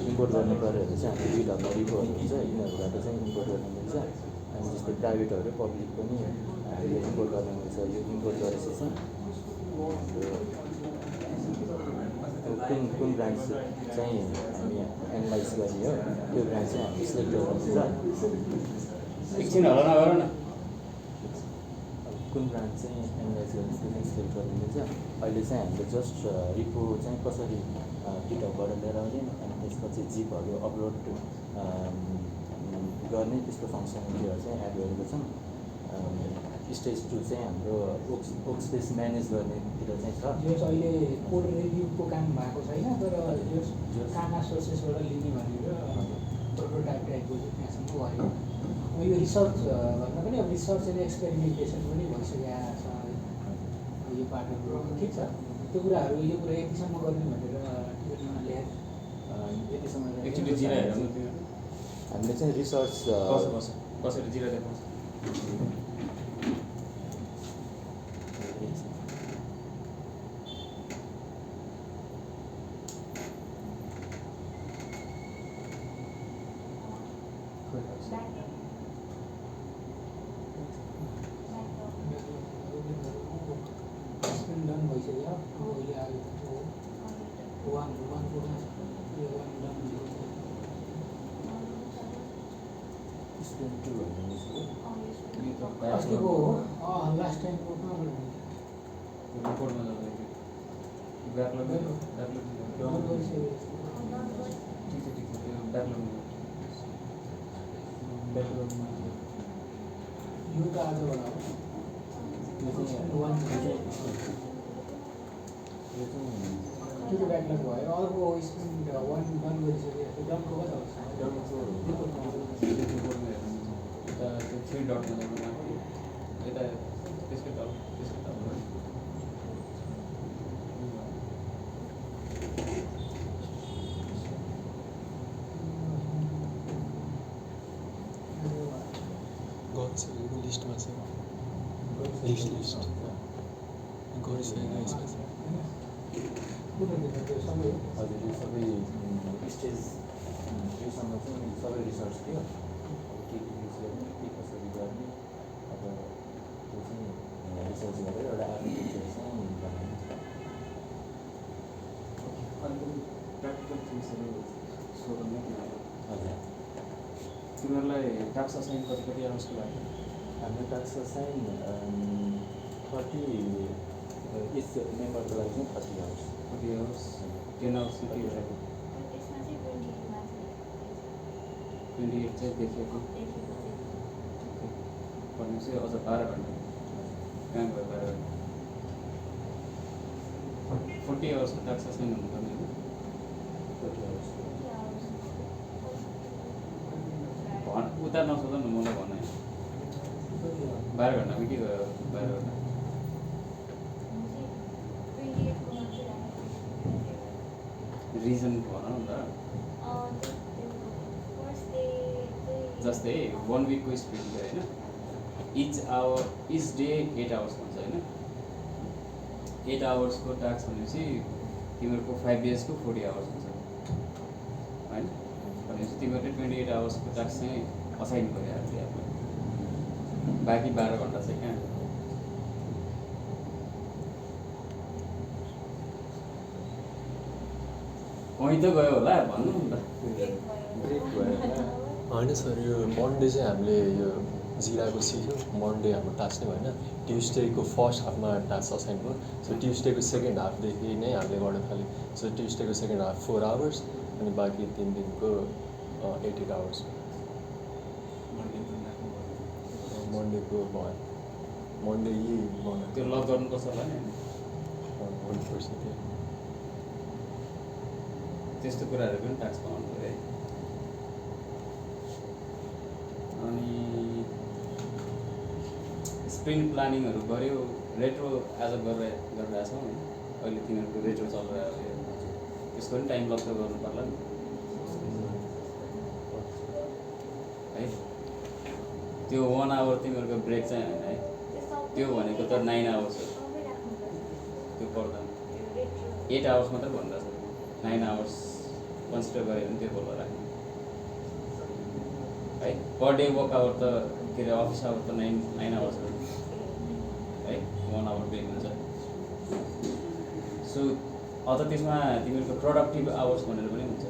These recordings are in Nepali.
इम्पोर्ट गर्ने गरेर चाहिँ हाम्रो गिटहबमा रिपोहरू हुन्छ यिनीहरूबाट चाहिँ इम्पोर्ट गर्न मिल्छ अनि जस्तै प्राइभेटहरू पब्लिक पनि हामीले इम्पोर्ट गर्न मिल्छ यो इम्पोर्ट गरेपछि चाहिँ हाम्रो कुन ब्रान्च चाहिँ हामी एनालाइज गर्ने हो त्यो ब्रान्च चाहिँ हामी सिलेक्ट गर्नुहुन्छ एकछिन होला नगर न कुन ब्रान्च चाहिँ एनालाइज गर्ने त्यो चाहिँ सिलेक्ट गर्नु मिल्छ अहिले चाहिँ हामीले जस्ट रिपो चाहिँ कसरी गिटहबबाट लिएर आउने अनि त्यसपछि जिपहरू अपलोड गर्ने त्यस्तो फङ्सनालिटीहरू चाहिँ एड गरेको छौँ स्टेज 2 चाहिँ हाम्रो वर्क स्पेस म्यानेज गर्नेतिर चाहिँ छ यो चाहिँ अहिले कोड रिभ्यूको काम भएको छैन तर यो काना सोर्सेसबाट लिने भनेर प्रोटोटाइप टाइपको त्यहाँसम्म भयो अब यो रिसर्च भन्दा पनि अब रिसर्च एन्ड एक्सपेरिमेन्टेसन पनि भइसकेको छ यो पार्टहरू ठिक छ त्यो कुराहरू यो कुरा यतिसम्म गर्ने भनेर ल्याएर यतिसम्म एकचोटि जिरा हेरौँ न त्यो हामीले चाहिँ रिसर्च कसरी जिरा देखाउँछ डन भइसक्यो अहिले आएको वान पुग्न यो वान डन अस्तिको हो लास्ट टाइमको कहाँबाट रिपोर्टमा जाँदाखेरि ब्याकलग ठिक छ त्यो ब्याकलगमा यो त आजबाट हो त्यो त ब्याकलग भयो अर्को स्पिन वान डन गरिसक्यो डनको यता त्यो 3 डटमा जानु यता त्यसकै तल लिस्टमा छ लिस्ट गरिसकेको यसमा सबै हजुर यो सबै स्टेज योसँग चाहिँ सबै रिसर्च थियो के युज गर्ने के कसरी गर्ने अब त्यो चाहिँ रिसर्च गरेर एउटा आर्किटेक्चर चाहिँ बनाउने प्र्याक्टिकल थिङ्सहरू सोध्नु हजुर तिमीहरूलाई टास्क असाइन कति आवर्सको लाग्यो हाम्रो टास्क चाहिँ 30 इच मेम्बरको लागि चाहिँ 30 आवर्स 40 आवर्स 10 आवर्स के भइरहेको 28 चाहिँ देखिएको भनेपछि अझ 12 घन्टा काम भयो 12 घन्टा 40 आवर्सको टास्क असाइन हुनुपर्ने होइन 40 आवर्स उता नसोध न मलाई भन 12 घन्टामा के भयो 12 घन्टा रिजन भन न त जस्तै 1 विकको स्पिड होइन इच डे 8 आवर्स भन्छ होइन 8 आवर्सको टास्क भनेपछि तिमीहरूको 5 डेजको 40 आवर्स हुन्छ होइन भनेपछि तिमीहरूले 28 आवर्सको टास्क चाहिँ असाइन गरे आफूले आफ्नो बाँकी 12 घन्टा चाहिँ कहाँ कहीँ त गयो होला भन्नु नि त ब्रेक भयो होइन सर यो मन्डे चाहिँ हामीले यो जिराको सिक्यो मन्डे हाम्रो टास्क नै भएन ट्युसडेको फर्स्ट हाफमा टास्क असाइन भयो सो ट्युसडेको सेकेन्ड हाफदेखि नै हामीले गर्न थाल्यौँ सो ट्युसडेको सेकेन्ड हाफ 4 आवर्स अनि बाँकी 3 दिनको 8 आवर्स मन्डेको भयो मन्डे यही बनाएको त्यो लग गर्नुपर्छ होला नि भन्नुपर्छ त्यो त्यस्तो कुराहरू पनि टास्क पाउनु पऱ्यो है अनि स्प्रिन्ट प्लानिङहरू गऱ्यो रेट्रो आज गरिरहेको छौँ होइन अहिले तिनीहरूको रेट्रो चलिरहेको त्यसको पनि टाइम लग्छ गर्नु पर्ला नि है त्यो 1 आवर तिमीहरूको ब्रेक चाहिँ होइन है त्यो भनेको त 9 आवर्स हो त्यो पर्दा 8 आवर्स मात्रै भन्दा छ 9 आवर्स कन्सिडर गऱ्यो भने त्यो बोल्न राख्ने है। पर डे वर्क आवर त के अरे अफिस आवर त 9 आवर्स हो है, 1 आवर ब्रेक हुन्छ। सो अझ त्यसमा तिमीहरूको प्रोडक्टिभ आवर्स भनेर पनि हुन्छ,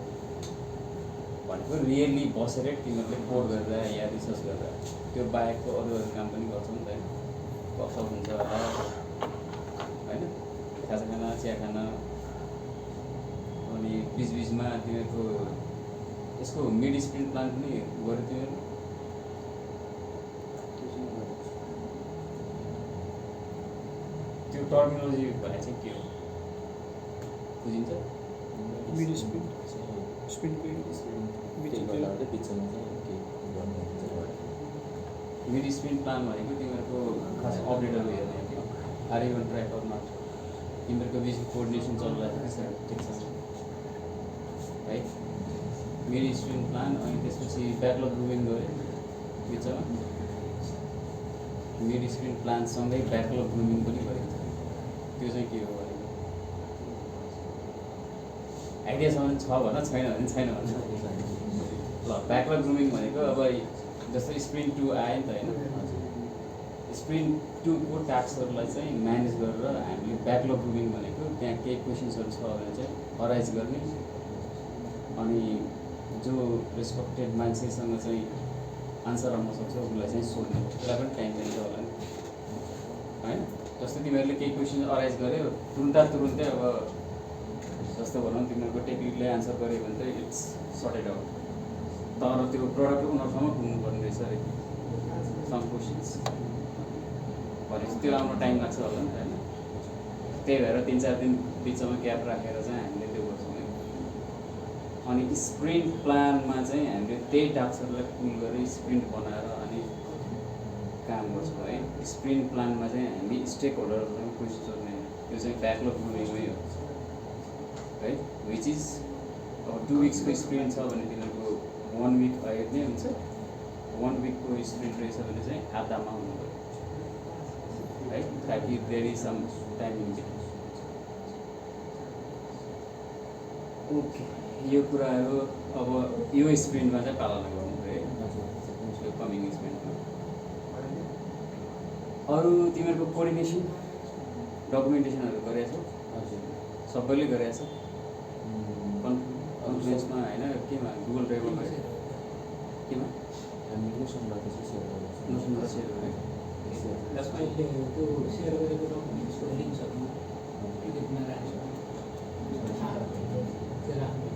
भनेको रियल्ली बसेर तिमीहरूले कोड गरेर या रिसर्च गरेर त्यो बाहेकको अरू काम पनि गर्छौ नि त होइन। गफसप हुन्छ होला होइन, खाना चिया खाना, अनि बिचबिचमा तिमीहरूको यसको मिड स्प्रिन्ट प्लान पनि गऱ्यो तिमीहरू? त्यो टर्मिनोलोजी भने चाहिँ के हो बुझिन्छ? Mid sprint mid sprint plan भनेको तिमीहरूको खास अपडेटहरू हेर्ने, are you on track or not, तिमीहरूको बिच कोअर्डिनेसन चलिरहेको छ ठिक छ है। मिड स्प्रिन्ट प्लान, अनि त्यसपछि ब्याकलग ग्रुमिङ गऱ्यो बिचमा। मिड स्प्रिन्ट प्लानसँगै ब्याकलग ग्रुमिङ पनि गरेको छ, त्यो चाहिँ के हो भने आइडियासम्म छ भन, छैन भने छैन भन्छ। ल ब्याकलग ग्रुमिङ भनेको अब जस्तो स्प्रिन्ट 2 आयो नि त होइन, स्प्रिन्ट 2 को टास्कहरूलाई चाहिँ म्यानेज गरेर हामीले ब्याकलग ग्रुमिङ भनेको त्यहाँ केही क्वेसन्सहरू छ भने चाहिँ अराइज गर्ने, अनि जो रेस्पेक्टेड मान्छेसँग चाहिँ आन्सर आउन सक्छ उसलाई चाहिँ सोध्ने, त्यसलाई पनि टाइम चाहिन्छ होला नि होइन। जस्तो तिमीहरूले केही क्वेसन अराइज गर्यो तुरुन्तै अब जस्तो भनौँ तिमीहरूको टेक्निकले आन्सर गर्यो भने चाहिँ इट्स सर्टेड आउट, तर त्यो प्रडक्ट उनीहरूसम्म पुग्नुपर्ने रहेछ अरे सम क्वेसन्स भनेपछि त्यो आउन टाइम लाग्छ होला नि त होइन। त्यही भएर 3-4 दिन बिचमा ग्याप राखेर चाहिँ हामीले त्यो गर्छौँ है। अनि स्प्रिन्ट प्लानमा चाहिँ हामीले त्यही टास्कहरूलाई पुल गरेर स्प्रिन्ट बनाएर अनि काम गर्छौँ है। स्प्रिन्ट प्लानमा चाहिँ हामी स्टेक होल्डरहरूसँग क्वेसन सोध्ने, त्यो चाहिँ ब्याकलग ग्रुमिङमै हो है। विच इज अब 2 विक्सको स्प्रिन्ट छ भने तिनीहरूको 1 विक अहेड नै हुन्छ, 1 विकको स्प्रिन्ट रहेछ भने चाहिँ आधामा हुनु पऱ्यो है, ताकि there is some time limit. Okay, यो कुराहरू अब यो स्प्रिन्टमा चाहिँ पालना गर्नु पऱ्यो है, यो कमिङ स्प्रिन्टमा। अरू तिमीहरूको कोअर्डिनेसन डकुमेन्टेसनहरू गरेको छौ? सबैले गरेको छ कन्फरेन्समा होइन, केमा गुगल ड्राइभमा गरेको केमा नोसनमा सेयर गरेको अहिले त्यो सेयर गरेको डकुमेन्ट्सको लिङ्क्सहरू पिडिएफमा राख्छ, त्यो राख्नु